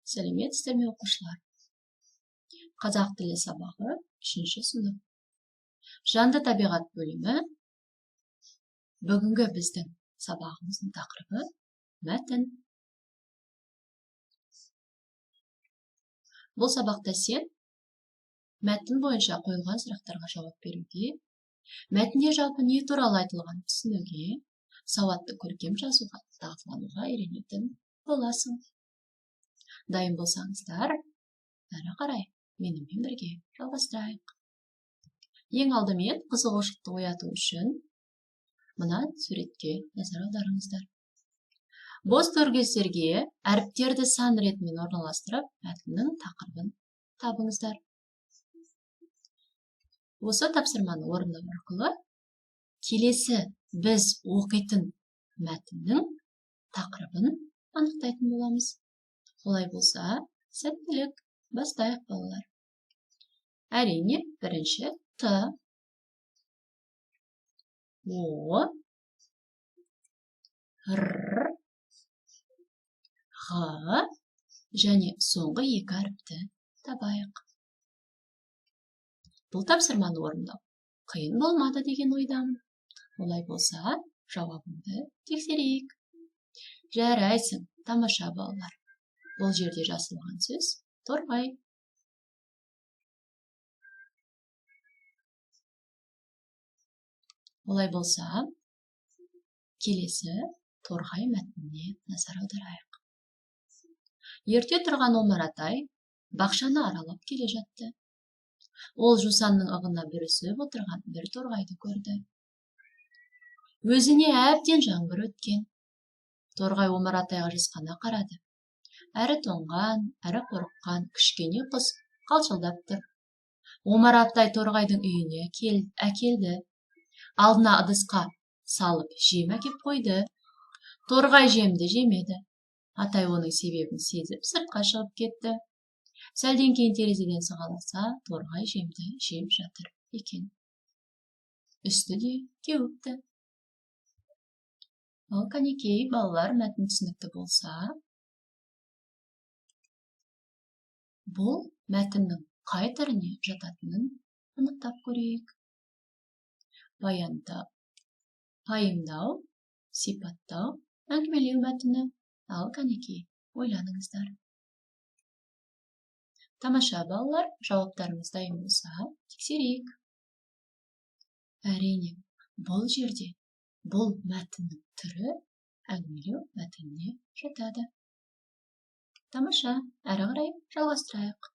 Сәлеметсіздер ме, оқушылар? Қазақ тілі сабағы 3-ші сынып. Жанды табиғат бөлімі. Бүгінгі біздің сабағымыздың тақырыбы мәтін. Бұл сабақта сен мәтін бойынша қойылған сұрақтарға жауап беруге, мәтінде жалпы не туралы айтылғанын түсінуге, сауатты көркем жазуға, дағдылануға үйренетін боласың. Дайын болсаңыздар, әрі қарай менімен бірге жалғастырайық. Ең алдымен қызығушылықты ояту үшін мына суретке назар аударыңыздар. Бос төргестерге әріптерді сан ретімен орналастырып, мәтіннің тақырыбын табыңыздар. Осы тапсырманы орындау арқылы келесі біз оқитын мәтіннің тақырыбын анықтайтын боламыз. Олай болса, сәттілік, бастайық, балалар. Әрине, бірінші Т, О, Р, Ғ және соңғы екі әріпті табайық. Бұл тапсырманы орындау қиын болмады деген ойдамын. Олай болса, жауабыңды тексерейік. Жарайсың, тамаша балалар. Бұл жерде жазылған сөз торғай. Олай болса, келесі торғай мәтініне назар аударайық. Ерте тұрған Омар атай бақшаны аралап келе жатты. Ол жусанның ығына бүрісіп отырған бір торғайды көрді. Өзіне әбден жаңбыр өткен. Торғай Омар атайға жасқана қарады. Әрі тоңған, әрі қорыққан кішкене құс қалшылдап тұр. Омар атай торғайдың үйіне әкелді. Алдына ыдысқа салып жем әкеп қойды. Торғай жемді жемеді. Атай оның себебін сезіп сыртқа шығып кетті. Сәлден кейін терезеден сығаласа, торғай жемді жеп жатыр екен. Үсті де кеуіпті. Ал кәнекей, балалар, мәтін түсінікті болса, бұл мәтіннің қай түріне жататынын анықтап көрейік. Баяндау, пайымдау, сипаттау, әңгімелеу мәтіні. Ал кәнекей, ойланыңыздар. Тамаша, балалар, жауаптарыңыз дайын болса, тексерейік. Әрине, бұл жерде бұл мәтіннің түрі әңгімелеу мәтініне жатады. Тамаша, әрі қарай жалғастырайық.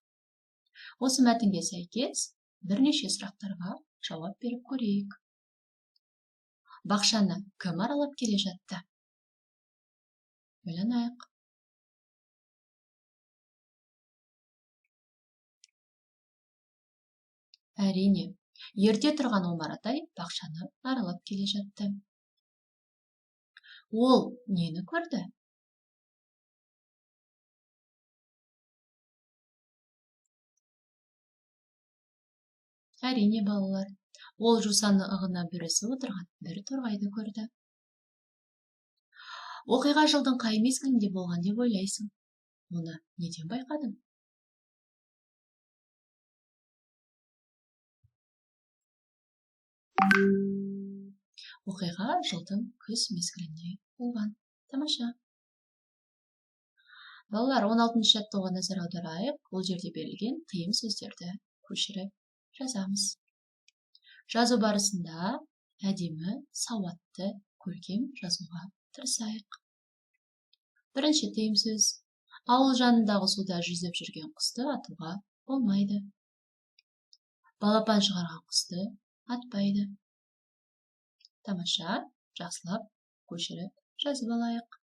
Осы мәтінге сәйкес бірнеше сұрақтарға жауап беріп көрейік. Бақшаны кім аралап келе жатты? Ойланайық. Әрине, ерте тұрған Омар атай бақшаны аралап келе жатты. Ол нені көрді? Әрине, балалар, ол жусанның ығына бүрісіп отырған бір торғайды көрді. Оқиға жылдың қай мезгілінде болған деп ойлайсың? Оны неден байқадың? Оқиға жылдың күз мезгілінде болған. Тамаша. Балалар, 16-шы жаттығуға назар аударайық. Бұл жерде берілген тыйым сөздерді көшіріп жазамыз. Жазу барысында әдемі, сауатты, көркем жазуға тырысайық. Бірінші тыйым сөз. Ауыл жанындағы суда жүзіп жүрген құсты атуға болмайды. Балапан шығарған құсты атпайды. Тамаша, жақсылап көшіріп жазып алайық.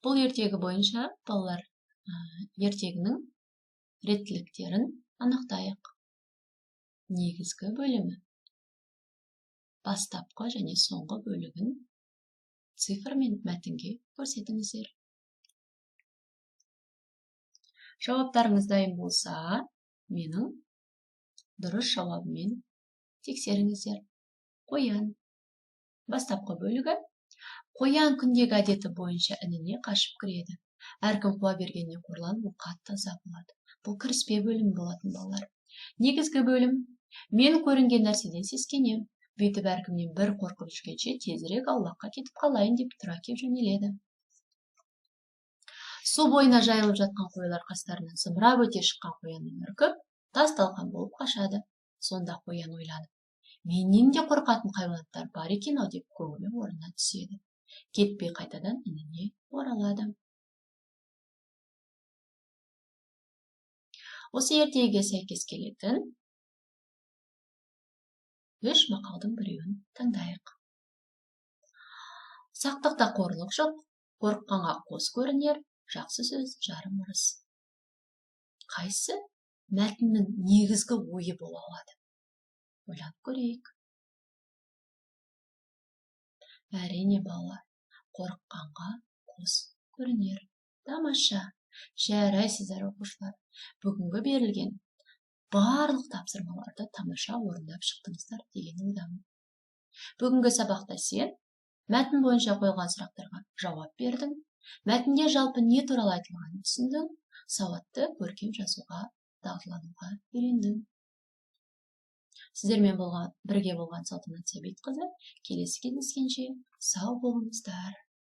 Бұл ертегі бойынша балалар ертегінің реттіліктерін анықтайық. Негізгі бөлімі, бастапқы және соңғы бөлігін цифр мен мәтінге көрсетіңіздер. Жауаптарыңыз дайын болса, менің дұрыс жауабыммен тексеріңіздер. Қоян. Бастапқы бөлігі. Қоян күндегі әдеті бойынша ініне қашып кіреді. Әркім қуа бергеннен қорланып, ол қатты ыза болады. Бұл кіріспе бөлім болатын, балалар. Негізгі бөлім. Мен көрінген нәрседен сескенем. Бүйтіп әркімнен бір қорқып жүргенше тезірек аулаққа кетіп қалайын деп тұра кеп жөнеледі. Су бойына жайылып жатқан қойлар қастарынан зымырап өте шыққан қояннан үркіп, тас талқан болып қашады. Сонда қоян ойланып, менен де қорқатын хайуанаттар бар екен-ау деп көңілі орнына түседі. Кетпей қайтадан ініне оралады. Осы ертегіге сәйкес келетін үш мақалдың біреуін таңдайық. Сақтықта қорлық жоқ, қорыққанға қос көрінер, жақсы сөз жарым ырыс. Қайсы мәтіннің негізгі ойы бола алады? Ойланып көрейік. Әрине, балалар, қорыққанға қос көрінер. Тамаша. Жарайсыздар, оқушылар. Бүгінгі берілген барлық тапсырмаларды тамаша орындап шықтыңыздар деген ойдамын. Бүгінгі сабақта сен мәтін бойынша қойылған сұрақтарға жауап бердің, мәтінде жалпы не туралы айтылғанын түсіндің, сауатты көркем жазуға, дағдылануға үйрендің. Сіздермен бірге болған Салтанат Сәбитқызы. Келесі кездескенше сау болыңыздар.